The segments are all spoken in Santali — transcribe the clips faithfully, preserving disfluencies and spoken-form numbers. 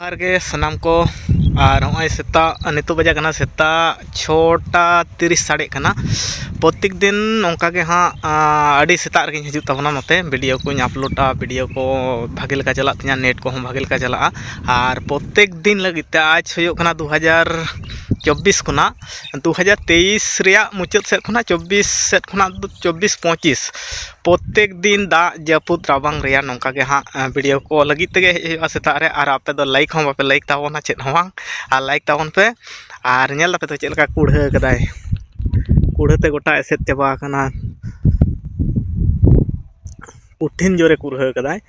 ᱡᱚᱦᱟᱨ ᱜᱮ ᱥᱟᱱᱟᱢ ᱠᱚ᱾ ᱟᱨ ᱱᱚᱜᱼᱚᱭ ᱥᱮᱛᱟᱜ, ᱱᱤᱛᱚᱜ ᱵᱟᱡᱟᱜ ᱠᱟᱱᱟ ᱥᱮᱛᱟᱜ ᱪᱷᱚᱴᱟ ᱛᱤᱨᱤᱥ ᱥᱟᱰᱮᱜ ᱠᱟᱱᱟ᱾ ᱯᱨᱚᱛᱮᱠ ᱫᱤᱱ ᱱᱚᱝᱠᱟ ᱜᱮ ᱦᱟᱸᱜ, ᱟᱸ, ᱟᱹᱰᱤ ᱥᱮᱛᱟᱜ ᱨᱮᱜᱮᱧ ᱦᱤᱡᱩᱜ ᱛᱟᱵᱚᱱᱟ ᱱᱚᱛᱮ, ᱵᱷᱤᱰᱤᱭᱳ ᱠᱚᱧ ᱟᱯᱞᱳᱰᱟ, ᱵᱷᱤᱰᱤᱭᱳ ᱠᱚ ᱵᱷᱟᱜᱮ ᱞᱮᱠᱟ ᱪᱟᱞᱟᱜ ᱛᱤᱧᱟᱹ, ᱱᱮᱴ ᱠᱚᱦᱚᱸ ᱵᱷᱟᱜᱮ ᱞᱮᱠᱟ ᱪᱟᱞᱟᱜᱼᱟ᱾ ᱟᱨ ᱯᱨᱚᱛᱮᱠ ᱫᱤᱱ ᱞᱟᱹᱜᱤᱫ ᱛᱮ ᱟᱡ ᱦᱩᱭᱩᱜ ᱠᱟᱱᱟ ᱫᱩ ᱦᱟᱡᱟᱨ ᱪᱚᱵᱵᱤᱥ ᱠᱷᱚᱱᱟᱜ, ᱫᱩ ᱦᱟᱡᱟᱨ ᱛᱮᱭᱤᱥ ᱨᱮᱭᱟᱜ ᱢᱩᱪᱟᱹᱫ ᱥᱮᱫ ᱠᱷᱚᱱᱟᱜ ᱪᱚᱵᱵᱤᱥ ᱥᱮᱫ ᱠᱷᱚᱱᱟᱜ ᱫᱚ ᱪᱚᱵᱵᱤᱥ ᱯᱚᱸᱪᱤᱥ, ᱯᱨᱚᱛᱮᱠ ᱫᱤᱱ ᱫᱟᱜ ᱡᱟᱹᱯᱩᱫ ᱨᱟᱵᱟᱝ ᱨᱮᱭᱟᱜ ᱱᱚᱝᱠᱟ ᱜᱮ ᱦᱟᱸᱜ, ᱟᱸ, ᱵᱷᱤᱰᱤᱭᱳ ᱠᱚ ᱞᱟᱹᱜᱤᱫ ᱛᱮᱜᱮ ᱦᱮᱡ ᱦᱩᱭᱩᱜᱼᱟ ᱥᱮᱛᱟᱜ ᱨᱮ᱾ ᱟᱨ ᱟᱯᱮ ᱫᱚ ᱞᱟᱭᱤᱠ ᱦᱚᱸ ᱵᱟᱯᱮ ᱞᱟᱭᱤᱠ ᱛᱟᱵᱚᱱᱟ, ᱪᱮᱫ ᱦᱚᱸ ᱵᱟᱝ, ᱟᱨ ᱞᱟᱭᱤᱠ ᱛᱟᱵᱚᱱ ᱯᱮ᱾ ᱟᱨ ᱧᱮᱞ ᱫᱟᱯᱮ ᱛᱚ ᱪᱮᱫ ᱞᱮᱠᱟ ᱠᱩᱲᱦᱟᱹ ᱠᱟᱫᱟᱭ, ᱠᱩᱲᱦᱟᱹ ᱛᱮ ᱜᱚᱴᱟ ᱮᱥᱮᱫ ᱪᱟᱵᱟ ᱟᱠᱟᱱᱟ, ᱠᱚᱴᱷᱤᱱ ᱡᱳᱨᱮ ᱠᱩᱲᱦᱟᱹ ᱠᱟᱫᱟᱭ᱾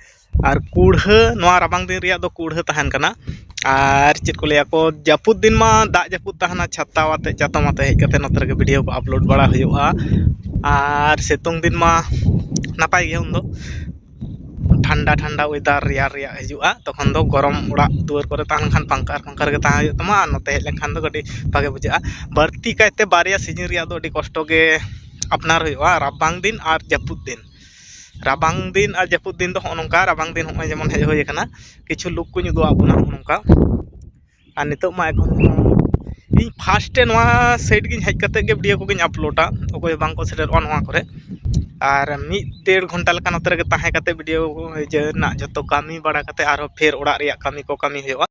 ᱟᱨ ᱠᱩᱲᱦᱟᱹ, ᱱᱚᱣᱟ ᱨᱟᱵᱟᱝ ᱫᱤᱱ ᱨᱮᱭᱟᱜ ᱫᱚ ᱠᱩᱲᱦᱟᱹ ᱛᱟᱦᱮᱱ ᱠᱟᱱᱟ᱾ ᱟᱨ ᱪᱮᱫ ᱠᱚ ᱞᱟᱹᱭᱟ ᱠᱚ, ᱡᱟᱹᱯᱩᱫ ᱫᱤᱱ ᱢᱟ ᱫᱟᱜ ᱡᱟᱹᱯᱩᱫ ᱛᱟᱦᱮᱱᱟ, ᱪᱷᱟᱛᱟ ᱟᱛᱮ, ᱪᱟᱛᱚᱢ ᱟᱛᱮ ᱦᱮᱡ ᱠᱟᱛᱮ ᱱᱚᱛᱮ ᱨᱮᱜᱮ ᱵᱷᱤᱰᱤᱭᱳ ᱠᱚ ᱟᱯᱞᱳᱰ ᱵᱟᱲᱟ ᱦᱩᱭᱩᱜᱼᱟ᱾ ᱟᱨ ᱥᱤᱛᱩᱝ ᱫᱤᱱ ᱢᱟ ᱱᱟᱯᱟᱭ ᱜᱮ, ᱩᱱᱫᱚ ᱴᱷᱟᱱᱰᱟ ᱴᱷᱟᱱᱰᱟ ᱚᱭᱮᱫᱟᱨ ᱨᱮᱭᱟᱲ ᱨᱮᱭᱟᱜ ᱦᱤᱡᱩᱜᱼᱟ, ᱛᱚᱠᱷᱚᱱ ᱫᱚ ᱜᱚᱨᱚᱢ ᱚᱲᱟᱜ ᱫᱩᱣᱟᱹᱨ ᱠᱚᱨᱮ ᱛᱟᱦᱮᱸ ᱞᱮᱱᱠᱷᱟᱱ ᱯᱟᱝᱠᱷᱟ ᱟᱨ ᱯᱟᱝᱠᱷᱟ ᱨᱮᱜᱮ ᱛᱟᱦᱮᱸ ᱦᱩᱭᱩᱜ ᱛᱟᱢᱟ, ᱟᱨ ᱱᱚᱛᱮ ᱦᱮᱡ ᱞᱮᱱᱠᱷᱟᱱ ᱫᱚ ᱠᱟᱹᱴᱤᱡ ᱵᱷᱟᱜᱮ ᱵᱩᱡᱷᱟᱹᱜᱼᱟ᱾ ᱵᱟᱹᱲᱛᱤ ᱠᱟᱭᱛᱮ ᱵᱟᱨᱭᱟ ᱥᱤᱡᱤᱱ ᱨᱮᱭᱟᱜ ᱫᱚ ᱟᱹᱰᱤ ᱠᱚᱥᱴᱚ ᱜᱮ ᱟᱯᱱᱟᱨ ᱦᱩᱭᱩᱜᱼᱟ, ᱨᱟᱵᱟᱝ ᱫᱤᱱ ᱟᱨ ᱡᱟᱹᱯᱩᱫ ᱫᱤᱱ᱾ ᱨᱟᱵᱟᱝ ᱫᱤᱱ ᱟᱨ ᱡᱟᱹᱯᱩᱫ ᱫᱤᱱ ᱫᱚ ᱦᱚᱸᱜᱼᱚ ᱱᱚᱝᱠᱟ, ᱨᱟᱵᱟᱝ ᱫᱤᱱ ᱦᱚᱸᱜᱼᱚᱭ ᱡᱮᱢᱚᱱ ᱦᱮᱡ ᱦᱩᱭ ᱟᱠᱟᱱᱟ, ᱠᱤᱪᱷᱩ ᱞᱩᱠ ᱠᱚᱧ ᱩᱫᱩᱜ ᱟᱵᱚᱱᱟ ᱦᱚᱸᱜᱼᱚ ᱱᱚᱝᱠᱟ᱾ ᱟᱨ ᱱᱤᱛᱚᱜ ᱢᱟ ᱮᱠᱷᱚᱱ ᱤᱧ ᱯᱷᱟᱥᱴᱮ ᱱᱚᱣᱟ ᱥᱟᱭᱤᱰ ᱜᱤᱧ ᱦᱮᱡ ᱠᱟᱛᱮ ᱜᱮ ᱵᱷᱤᱰᱤᱭᱳ ᱠᱚᱜᱮᱧ ᱟᱯᱞᱳᱰᱟ, ᱚᱠᱚᱭ ᱦᱚᱸ ᱵᱟᱝ ᱠᱚ ᱥᱮᱴᱮᱨᱚᱜᱼᱟ ᱱᱚᱣᱟ ᱠᱚᱨᱮ᱾ ᱟᱨ ᱢᱤᱫ ᱰᱮᱲ ᱜᱷᱚᱱᱴᱟ ᱞᱮᱠᱟ ᱱᱚᱛᱮ ᱨᱮᱜᱮ ᱛᱟᱦᱮᱸ ᱠᱟᱛᱮ ᱵᱷᱤᱰᱤᱭᱳ ᱠᱚ ᱤᱭᱟᱹ ᱨᱮᱱᱟᱜ ᱡᱚᱛᱚ ᱠᱟᱹᱢᱤ ᱵᱟᱲᱟ ᱠᱟᱛᱮ ᱟᱨᱦᱚᱸ ᱯᱷᱮᱨ ᱚᱲᱟᱜ ᱨᱮᱭᱟᱜ ᱠᱟᱹᱢᱤ ᱠᱚ ᱠᱟᱹᱢᱤ ᱦᱩᱭᱩᱜᱼᱟ᱾